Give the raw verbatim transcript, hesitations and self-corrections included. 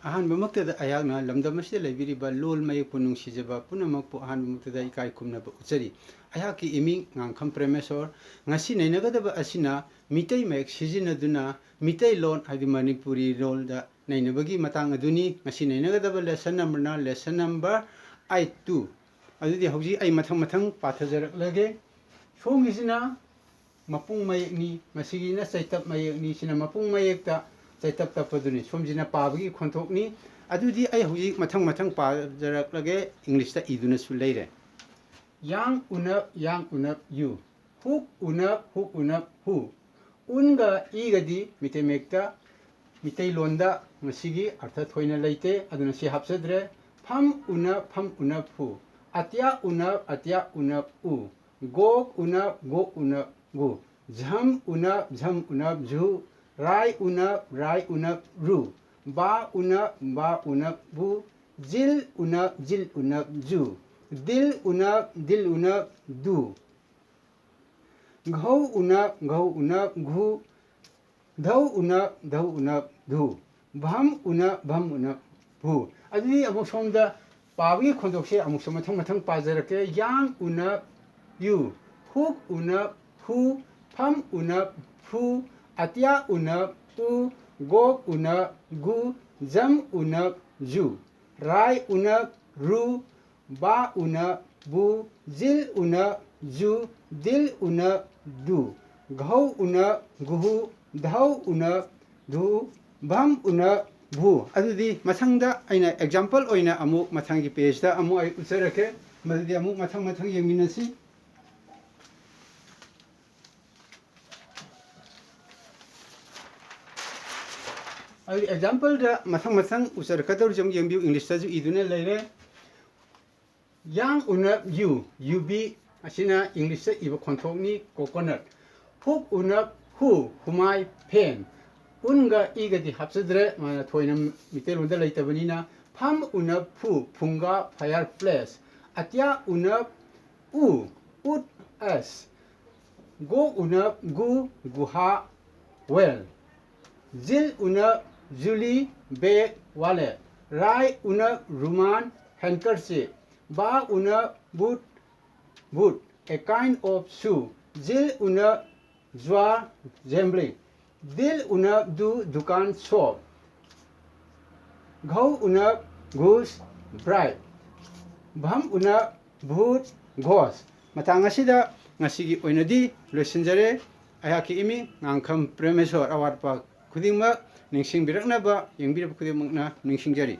ꯑꯍꯥꯟꯕꯃꯛꯇꯗ ꯑꯩꯍꯥꯛꯅ ꯂꯝꯗꯝ ꯑꯁꯤꯗ ꯂꯩꯕꯤꯔꯤꯕ ꯂꯣꯜ ꯃꯌꯦꯛꯄꯨ ꯅꯨꯡꯁꯤꯖꯕ ꯄꯨꯝꯅꯃꯛꯄꯨ ꯑꯍꯥꯟꯕꯃꯛꯇꯗ ꯏꯀꯥꯏ ꯈꯨꯝꯅꯕ ꯎꯠꯆꯔꯤ꯫ ꯑꯩꯍꯥꯛꯀꯤ ꯏꯃꯤꯡ ꯉꯥꯡꯈꯝ ꯄ꯭ꯔꯦꯃꯦꯁꯣꯔ꯫ ꯉꯁꯤ ꯅꯩꯅꯒꯗꯕ ꯑꯁꯤꯅ ꯃꯤꯇꯩ ꯃꯌꯦꯛ ꯁꯤꯖꯤꯟꯅꯗꯨꯅ ꯃꯤꯇꯩꯂꯣꯟ, ꯍꯥꯏꯗꯤ ꯃꯅꯤꯄꯨꯔꯤ ꯂꯣꯟꯗ ꯅꯩꯅꯕꯒꯤ ꯃꯇꯥꯡ ꯑꯗꯨꯅꯤ꯫ ꯉꯁꯤ ꯅꯩꯅꯒꯗꯕ lesson numberꯅ lesson number eight two꯫ ꯑꯗꯨꯗꯤ ꯍꯧꯖꯤꯛ ꯑꯩ ꯃꯊꯪ ꯃꯊꯪ ꯄꯥꯊꯖꯔꯛꯂꯒꯦ꯫ ꯁꯣꯝꯒꯤꯁꯤꯅ ꯃꯄꯨꯡ ꯃꯌꯦꯛꯅꯤ, ꯃꯁꯤꯒꯤꯅ ꯆꯩꯇꯞ ꯃꯌꯦꯛꯅꯤ, ꯁꯤꯅ ꯃꯄꯨꯡ ꯃꯌꯦꯛꯇ ꯆꯩꯇꯞ ꯇꯞꯄꯗꯨꯅꯤ꯫ ꯁꯣꯝꯁꯤꯅ ꯄꯥꯕꯒꯤ ꯈꯣꯟꯊꯣꯛꯅꯤ꯫ ꯑꯗꯨꯗꯤ ꯑꯩ ꯍꯧꯖꯤꯛ ꯃꯊꯪ ꯃꯊꯪ ꯄꯥꯖꯔꯛꯂꯒꯦ, ꯏꯪꯂꯤꯁꯇ ꯏꯗꯨꯅꯁꯨ ꯂꯩꯔꯦ꯫ ꯌꯥꯡ ꯎꯅꯞ, ꯌꯥꯡ ꯎꯅꯞ, ꯌꯨ꯫ ꯍꯨꯛ ꯎꯅꯞ, ꯍꯨꯛ ꯎꯅꯞ, ꯍꯨ꯫ ꯎꯟꯒ ꯏꯒꯗꯤ ꯃꯤꯇꯩ ꯃꯌꯦꯛꯇ, ꯃꯤꯇꯩꯂꯣꯟꯗ ꯃꯁꯤꯒꯤ ꯑꯔꯊ ꯊꯣꯏꯅ ꯂꯩꯇꯦ, ꯑꯗꯨꯅ ꯁꯤ ꯍꯥꯞꯆꯗ꯭ꯔꯦ꯫ ꯐꯝ ꯎꯅꯞ, ꯐꯝ ꯎꯅꯞ, ꯐꯨ꯫ ꯑꯇ꯭ꯌꯥ ꯎꯅꯞ, ꯑꯇ꯭ꯌꯥ ꯎꯅꯞ, ꯎ꯫ ꯒꯣꯛ ꯎꯅꯞ, ꯒꯣꯛ ꯎꯅꯞ, ꯒꯨ꯫ ꯖꯝ ꯎꯅꯞ, ꯖꯝ ꯎꯅꯞ, ꯖꯨ꯫ ꯔꯥꯏ ꯎꯅꯞ, ꯔꯥꯏ ꯎꯅꯞ, ꯔꯨ꯫ ꯕꯥ ꯎꯅꯞ, ꯕꯥ ꯎꯅꯞ, ꯕꯨ꯫ ꯖꯤꯜ ꯎꯅꯞ, ꯖꯤꯜ ꯎꯅꯞ, ꯖꯨ꯫ ꯗꯤꯜ ꯎꯅꯞ, ꯗꯤꯜ ꯎꯅꯞ, ꯗꯨ꯫ ꯘꯧ ꯎꯅꯞ, ꯘꯧ ꯎꯅꯞ, ꯘꯨ꯫ ꯙꯧ ꯎꯅꯞ, ꯙꯧ ꯎꯅꯞ, ꯙꯨ꯫ ꯚꯝ ꯎꯅꯞ, ꯚꯝ ꯎꯅꯞ, ꯚꯨ꯫ ꯑꯗꯨꯗꯤ ꯑꯃꯨꯛ ꯁꯣꯝꯗ ꯄꯥꯕꯒꯤ ꯈꯣꯟꯊꯣꯛꯁꯦ ꯑꯃꯨꯛꯁꯨ ꯃꯊꯪ ꯃꯊꯪ ꯄꯥꯖꯔꯛꯀꯦ꯫ ꯌꯥꯡ ꯎꯅꯞ, ꯌꯨ꯫ ꯍꯨꯛ ꯎꯅꯞ, ꯍꯨ꯫ ꯐꯝ ꯎꯅꯞ, ꯐꯨ꯫ ꯑꯇ꯭ꯌꯥ ꯎꯅꯞ, ꯎ꯫ ꯒꯣꯛ ꯎꯅꯞ, ꯒꯨ꯫ ꯖꯝ ꯎꯅꯞ, ꯖꯨ꯫ ꯔꯥꯏ ꯎꯅꯞ, ꯔꯨ꯫ ꯕꯥ ꯎꯅꯞ, ꯕꯨ꯫ ꯖꯤꯜ ꯎꯅꯞ, ꯖꯨ꯫ ꯗꯤꯜ ꯎꯅꯞ, ꯗꯨ꯫ ꯘꯧ ꯎꯅꯞ, ꯘꯨ꯫ ꯙꯧ ꯎꯅꯞ, ꯙꯨ꯫ ꯚꯝ ꯎꯅꯞ, ꯚꯨ꯫ ꯑꯗꯨꯗꯤ ꯃꯊꯪꯗ ꯑꯩꯅ example ꯑꯣꯏꯅ ꯑꯃꯨꯛ ꯃꯊꯪꯒꯤ pageꯇ ꯑꯃꯨꯛ ꯑꯩ ꯎꯠꯆꯔꯛꯀꯦ꯫ ꯃꯗꯨꯗꯤ ꯑꯃꯨꯛ ꯃꯊꯪ ꯃꯊꯪ ꯌꯦꯡꯃꯤꯟꯅꯁꯤ꯫ ꯑꯗꯨꯗꯤ exampleꯗ ꯃꯊꯪ ꯃꯊꯪ ꯎꯠꯆꯔꯛꯀꯗꯧꯔꯤꯁꯦ ꯑꯃꯨꯛ ꯌꯦꯡꯕꯤꯌꯨ, ꯏꯪꯂꯤꯁꯇꯁꯨ ꯏꯗꯨꯅ ꯂꯩꯔꯦ꯫ ꯌꯥꯡ ꯎꯅꯞ, ꯌꯨ, ꯌꯨꯕꯤ꯫ ꯑꯁꯤꯅ ꯏꯪꯂꯤꯁꯇ ꯏꯕ ꯈꯣꯟꯊꯣꯛꯅꯤ, coconut꯫ ꯍꯨꯛ ꯎꯅꯞ, ꯍꯨ, ꯍꯨꯃꯥꯏ, fan꯫ ꯎꯟꯒ ꯏꯒꯗꯤ ꯍꯥꯞꯆꯗ꯭ꯔꯦ, ꯃꯥꯅ ꯊꯣꯏꯅ ꯃꯤꯇꯩꯂꯣꯟꯗ ꯂꯩꯇꯕꯅꯤꯅ꯫ ꯐꯝ ꯎꯅꯞ, ꯐꯨ, ꯐꯨꯡꯒꯥ, fireplace꯫ ꯑꯇ꯭ꯌꯥ ꯎꯅꯞ, ꯎ, wood, ash꯫ ꯒꯣꯛ ꯎꯅꯞ, ꯒꯨ, ꯒꯨꯍꯥ, well꯫ ꯖꯤꯜ ꯎꯅꯞ, जुली बैग वाले, राय उनक रुमाल, handkerchief, बा उनक boot, boot, a kind of shoe, जिल उनक जुआ, gambling, दिल उनक दू, दुकान, shop, घौ उनक goose, bride, ꯚꯝ ꯎꯅ ꯚꯨꯠ, ghost꯫ ꯃꯇꯥꯡ ꯑꯁꯤꯗ ꯉꯁꯤꯒꯤ ꯑꯣꯏꯅꯗꯤ ꯂꯣꯏꯁꯤꯟꯖꯔꯦ꯫ ꯑꯩꯍꯥꯛꯀꯤ ꯏꯃꯤꯡ ꯉꯥꯡꯈꯝ ꯄ꯭ꯔꯦꯃꯦꯁꯣꯔ꯫ ꯑꯋꯥꯠꯄ ꯈꯨꯗꯤꯡꯃꯛ ꯅꯤꯡꯁꯤꯡꯕꯤꯔꯛꯅꯕ ꯌꯦꯡꯕꯤꯔꯕ ꯈꯨꯗꯤꯡꯃꯛꯅ ꯅꯤꯡꯁꯤꯡꯖꯔꯤ꯫